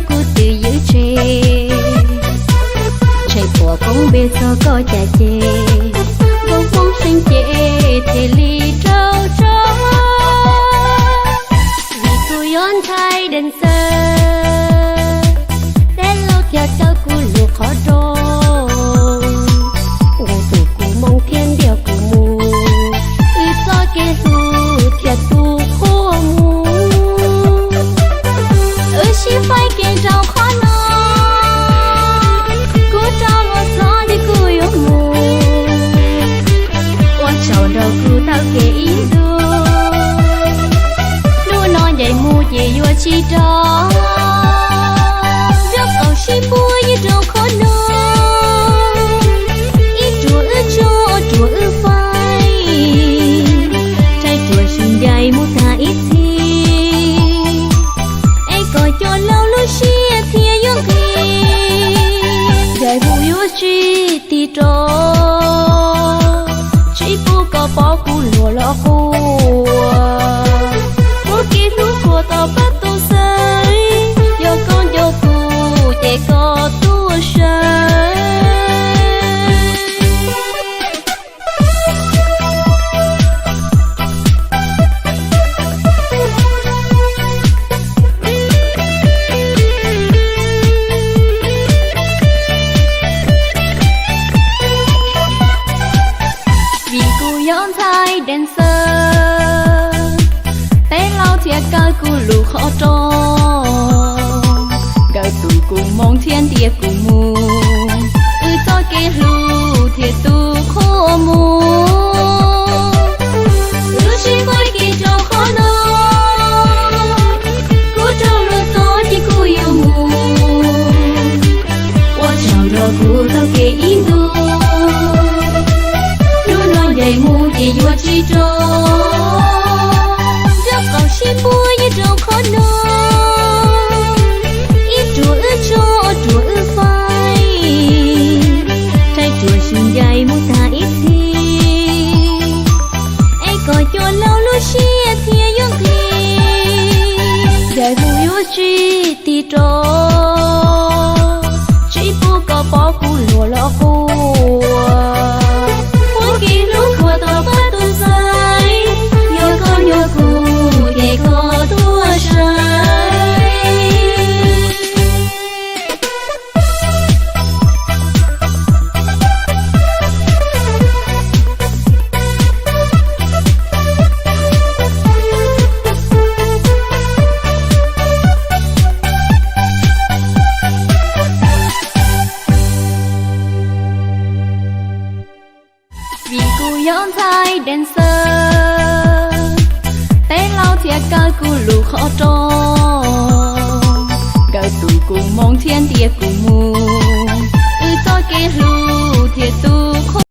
kuv twb ywj tseg, ntshe puas poob npe txog koj cas ces nkauj Hmoob seem cev thiaj li raug tso. Vim kuv yog ntxhais dancer, peb laus thiaj kaw kuv lub qhov rooj, nkawd tus kuv moo thiab ntiag kuv mus, wb txoj kev hlub thiaj tu qhua mus. Wb sib faib kev rau qhov no, kuv rov los txog ntiag kuv yuav mus, ua tsaug nrog kuv taug kev ib ntus, hnub no ncaim mus ces yuav tsis rov, nrog qaum sib puag ywg rau qhov no, ib ruam wb tso ruam wb faib, tshaib ruam sib ncaim mus tag ib txhis, es kom cov laus lub siab thiaj yuav nqig. Ncaim mus yuav tsis tig rov, tsis pub koj pov kuv luag los quaj, ua kev hlub qhuas tau peb tus xwb, yog koj nco kuv ces koj tuaj saib. Vim kuv yog ntxhais dancer, peb laus thiaj kaw kuv lub qhov rooj, nkawd tus kuv moo thiab ntiag kuv mus, wb txoj kev hlub thiaj tu qhua mus. Wb sib faib kev rau qhov no, kuv rov los txog ces kuv yuav mus, ua tsaug nrog kuv taug kev ib ntus, hnub no ncaim mus ces yuav tsis rov, nrog qaum sib puag ywg rau qhov no, ib ruam wb tso ruam wb faib, tshaib ruam sib ncaim mus tag ib txhis, es kom cov laus lub siab thiaj yuav nqig. Ncaim mus yuav tsis tig rov, tsis pub koj pov kuv luag los quaj, ua kev hlub qhuas tau peb tus xwb, yog koj nco kuv ces koj tuaj saib. Vim kuv yog ntxhais dancer, peb laus thiaj kaw kuv lub qhov rooj, nkawd tus kuv moo thiab ntiag kuv mus,